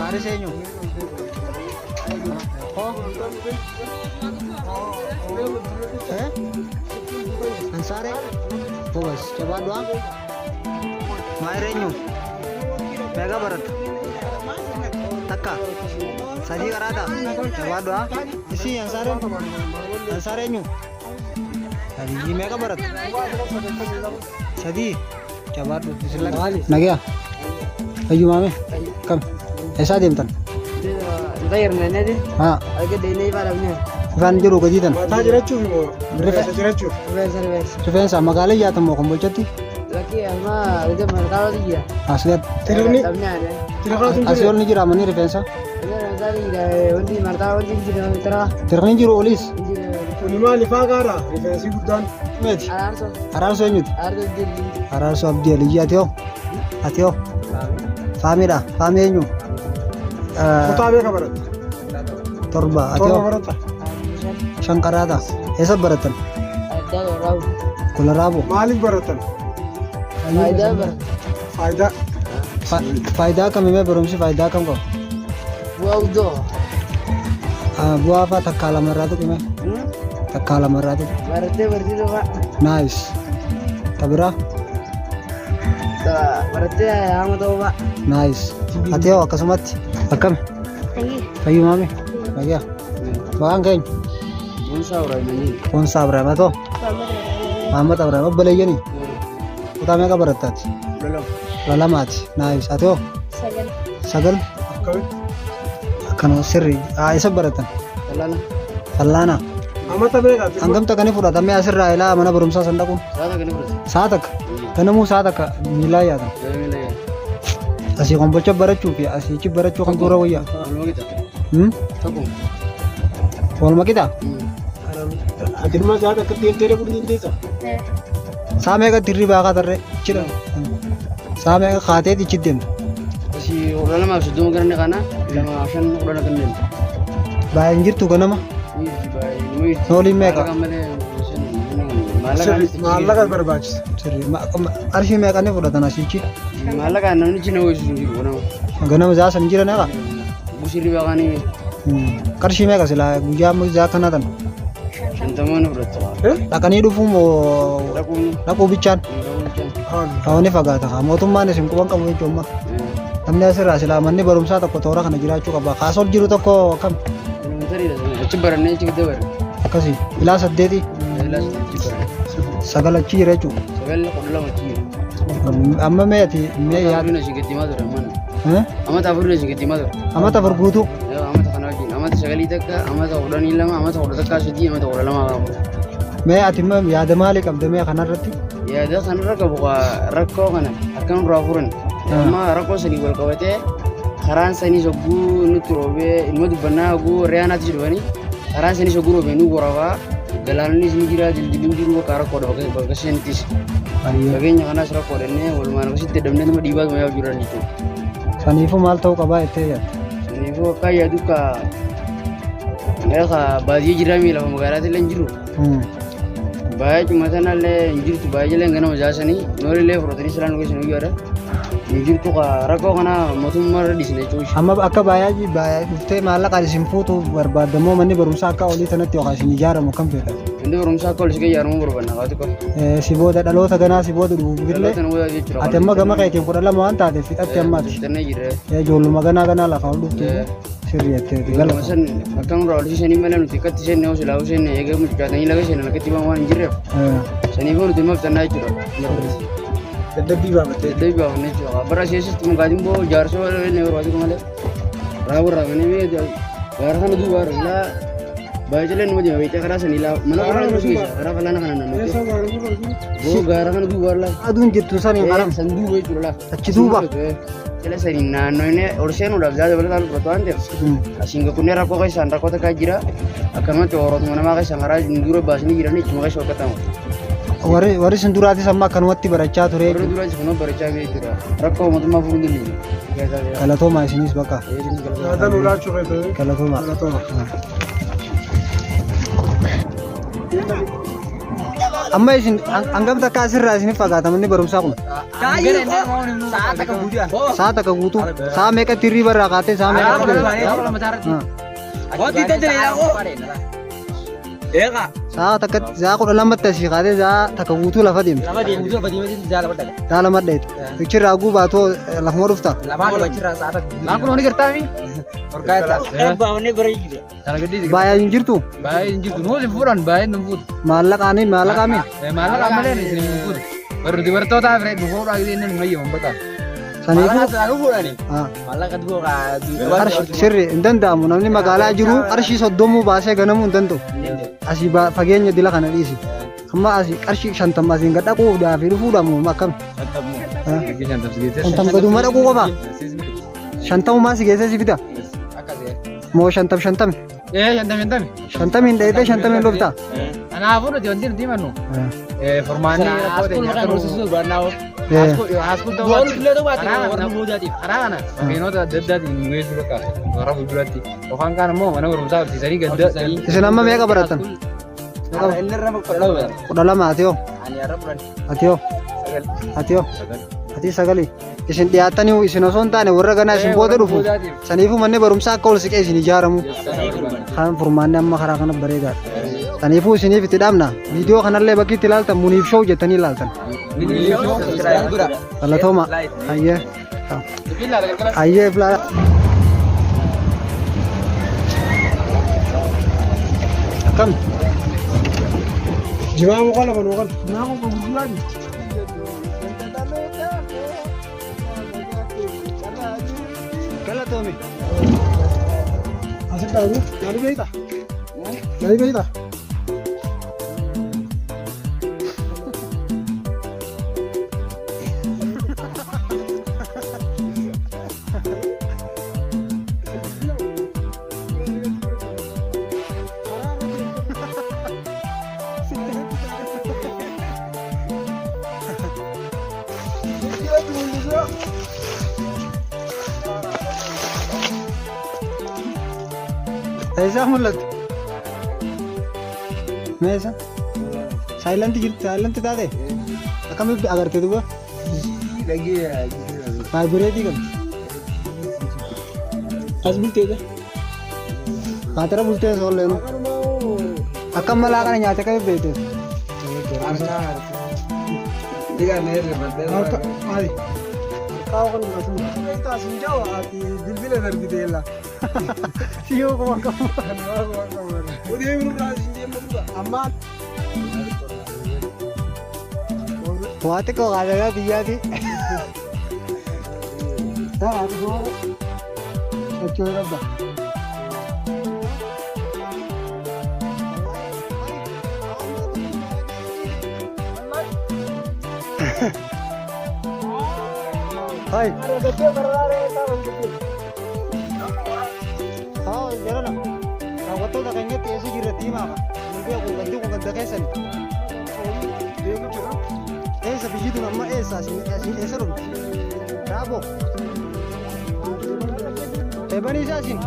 Faaris eenyu? Hoo? Eh? Ansaaree? Gobas, jabaadhu haa. Maayir eenyu? Meeqa baratta? Takka. Sadii qaraata? Jabaadhu haa. Isii ansaareen? Ansaaree eenyu? Sadii meeqa baratta? Sadii. Jabaadhu. Isin lama. Nagaya. Fayyumaame. Kam? Eessaa deemtan? Haa. Ifaan jiru gadii tan. Mataa jirachuuf moo rifeensa jirachuuf? Rifeensa magaalaa yaatan moo kombolchatti? As gad. Tirni tirqaatu Asii ol ni jira manni rifeensa. Tirni jiru oliis. Kuni maal ifaa gaara rifeensi guddaan. Meeti. Araarsoo eenyuti? Araarsoo Abdii Aliyyi ati hoo? Ati hoo? Faamiidha. Faamii eenyu? Kutaa meeqa baratta? Torba. Ati Torba hoo? baratta. Shan qaraata. Eessa barattan? Kolaraaboo. Maaliif barattan? Faayidaa. Faayidaa akkamii mee barumsi faayidaa akkam qaba? Bu'aa guddoo. Bu'aa fa'aa takkaa lama irraa tuqi mee? Takkaa lama irraa tuqi. Barattee barsiisuu fa'a. Nice. Ta biraa? Barattee haama ta'uu fa'a. Nice. Ati hoo akkasumatti akkami? Fayyumaame? Fayyaa. Maqaan keenya? Boonsaa Ibraahimanii. Boonsaa Ibraahim. Atoo? Mahammad Ibraahim. Obboleeyyanii? Kutaa meeqa barattaati? 12ti. Nice. Ati hoo? 9. 9? Akkami? Akkana sirri. Haa isa baratan. Fallaana. Fallaana. Amata meeqaati? Hangam takka ni fudhatamee asirraa ilaa mana barumsaa san dhaquun? Sa'a takka ni fudhata. Sa'a takka. Ganamuu sa'a takka miilaa yaatan. Miila yaatan. Asii kombolcha barachuu fi asii achi barachuu kan dura wayyaa. Waluma qixa. Hmm? Tokkuma. Waluma qixa? Ati ilma isaa takka deemtee dhaquu ni dandeessaa? Sa'a meeqatti hirribaa kaatarree? Chira. Sa'a meeqa kaatee ichi deemta? Asii 12:30 gara inni kana 2:05 10 kan deemtu. Baay'een jirtu ganama. Nooliin meeqa? Maallaqa barbaachisa. Sirrii. Qarshii meeqa ni fudhatan asiichi? Maallaqaan namni jina ho'isu hin jiru ganama. Ganama zaa san jiran eeqa? Busirri baqanii Qarshii meeqa silaa guyyaa zaa kana tan? 50 ni fudhatta. Dhaqanii dhufuu moo Dhaquun dhaquu bichaan? dhaquu Ni fagaata kaa mootummaan isin quban qabu jechuun amma. Namni asirraa silaa manni barumsaa tokko toora kana jiraachuu qaba. Kaasol jiru tokko kam? Achi barannee achi gidda barre. Akkasii. Ilaa saddeetii Ilaa saddeetii barre. 9 achi jira jechuudha. 9 12 achi jira. Amma mee ati mee Amata yaad afurii asii gadi himaa ture amman. Eh? Amata afurii asii gadi himaa ture. Amata 4 guutuu. Amata kana wajjin amata sagalii takka amata 12 amata 11 3 amata 12 4. Mee ati immoo yaada maalii qabda mee kanarratti? Yaada kanarra qabu rakkoo kana akkam irraa furan. Amma rakkoo sanii wal qabatee karaan sanii sogguu nutti roobee ilma dubbannaa hogguu re'aanaatti dhufanii karaan sanii sogguu roobee nu gorafaa galaannis ni jira dildilli hin jiru bakka rakkoodha bakka bakka shanittis. Fageenya kanaas rakkoodha innee walumaan akkasitti dadhabnee nama dhiibaa tuma yaa'u jiran jechuudha. Saniifuu maal ta'uu qabaa jettee yaadda? Saniifuu akka yaadu ka baadiyyaa jiraa miila lafa magaalaatti illee hin jiru. Baay'ee cumatanallee hin jirtu baay'eeleen ganama jaasanii noolillee fudhatanii silaan geessan guyyaadha. Hin jirtu rakkoo kana mootummaa irra dhiisne jechuudha. Amma akka baay'ee baay'ee dhuftee maallaqaan isin fuutu barbaaddamoo manni barumsaa akka olii sanatti yookaan isin ijaaramu kam feeta? Manni barumsaa akka olii ijaaramuu barbaadna haa xiqqoo. Si booda dhaloota ganaa si booda dhufu illee Dhaloota nu booda jechuudha. ati amma gama keetiin 12 waan taateef fixatte ammaati. Fixannee jirra. Ijoolluma ganaa ganaa lafaa ol dhuftu. Sirrii jettee Galma san akka nurraa ol seenii malee nuti akkatti seenne osoo ilaalu seenne eega mucaatanii laga seenan akkatti ba'an waan hin jirreef saniifuu nuti immoo fixannaa jechuudha. Dadhabbii baafattee. Dadhabbii baafannee jechuudha. Bara seesitti mukaatiin boo jaarsoo inni barbaadu malee raawwa raawwanii mee gaara kana duuba laa baay'ee nama deema beektee karaa sanii laa mana karaa kana keessa karaa falaana kana naannoo boo gaara kana duuba laa Aduun jirtu saniin karaa san duuba jechuudha laa. Achi duuba. Jala saniin naannoon ol seenuudhaaf zaada dabalataan fudhatu waan ta'eef asiin kunneen rakkoo keessaan rakkoo takkaa jira akkanumatti horotuma namaa keessaan karaa dura baasanii jiranii ittuma keessa hojjetamu. Warri warri sun duraatis amma akkanumatti barachaa ture. Warri duraatis kunoo barachaa bee jira rakkoo mootummaa furuu hin dandeenye. Galatoomaa isinis bakka. Nyaata nu laachuu feete. Galatoomaa. Galatoomaa. Amma isin hangam takka asirraa isiniif fagaata manni barumsaa kun? Sa'a takka guutuu. Sa'a meeqatti hirriiba irraa kaatee sa'a meeqatti Sa'a takkatti sa'a 12tti asii kaatee sa'a takka guutuu lafa deemte. Sa'a lama dheete. Achirraa guubaatoo lafuma dhufta. Baay'ee hin jirtu. Baay'ee hin jirtu. Nuus hin fuudhan baay'ee nu fuudhu. Maallaqaanii maallaqaami. Maallaqa malee isin hin fuudhu. Warri dubartootaaf nu fuudhaa gisee inni nu hayyaman bakka. Saniifuu. Qarshii sirri hin danda'amu namni magaalaa jiru qarshii 30 baasee ganamuu hin danda'u. Asii fageenya dila kana dhiisi. Amma asii qarshii 50 asiin gad dhaquudhaa fi dhufuudha moo akkam? 50 gaduma dhaquu qofa. 50 si geessee si fida. Moo 50 50. Ee 50 50. 50n dheeyitee 50n dhufta. Kanaafuu nuti wanti nuti himannu furmaanni rakkoo teenya akka haaskuun ta'uu karaa kana makiinota adda addaatiin nu geessuu bakka warra fuulduratti yookaan kaan immoo mana barumsaa barsiisanii gadda. Isin amma meeqa barattan? 12 ati hoo? Ati hoo? Ati hoo? Ati sagali. Isin dhiyaattanii isin osoo hin taane warra ganaa isin booda dhufu. Saniifuu manni barumsaa akka ol siqee isin ijaaramu. Kan furmaanni amma karaa kana bareedaadha. Saniifuu isiniif itti dhaabna. Viidiyoo kanallee bakki itti ilaaltan Muniif Show jettanii ilaaltan. Galatooma. Hayyee. Hayyee filaa. Akkam? Jimaa muka lama nuu kan. Galatoomi. Asitti dhaabu. Nani beektaa? Nani beektaa? Eessaa mul'atu? Meesa? Saayilanti jirti, saayilanti taate? Akkamitti agarte duba? Vaayibireetii qabdi. As bulteedha. Baatara bultee soolleenu. Akkam malaa kana nyaate akkamitti beekte? Harka maali? Harkaa kan sin jawa ati bilbila darbite ella. Siyoo kuma qabu. Odee birraa sin deemu dura. Amma Waa xiqqoo qaadagaa biyyaati. Socho'uu qabda. Hai. Haa, jarana. Raawwattoota keenyatti eessa jirra diimaa ka. Nu beeku gandi kun ganda keessani. Deemu jira. Eessa biyyi tun amma eessa asiin asiin eessa dhufte? Raaboo. Eebanii isaa asiin.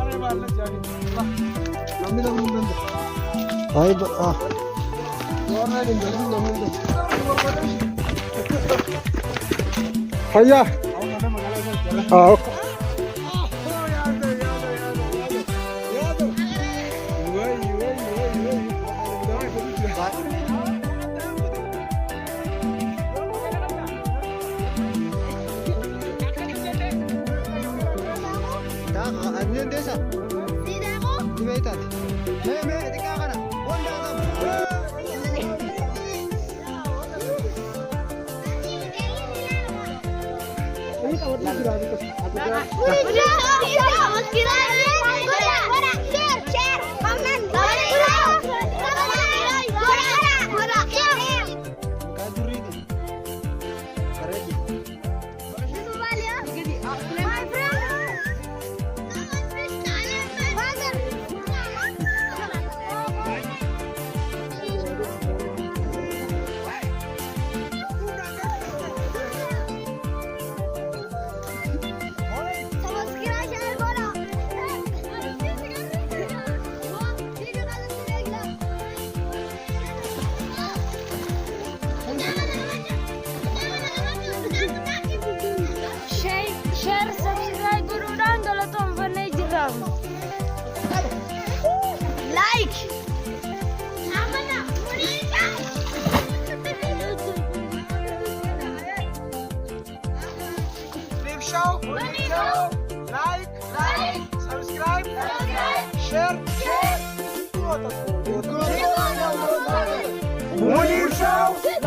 Namni namni hin danda'u. Hai, ah. Fayyaa. Ah, ok. Ati dandeessaa? Ni beektaati. Mee mee xiqqaa kana. Wanda qabu. Maqaa durriiti. Bareedi. Show. Like, subscribe, share. Munir Show.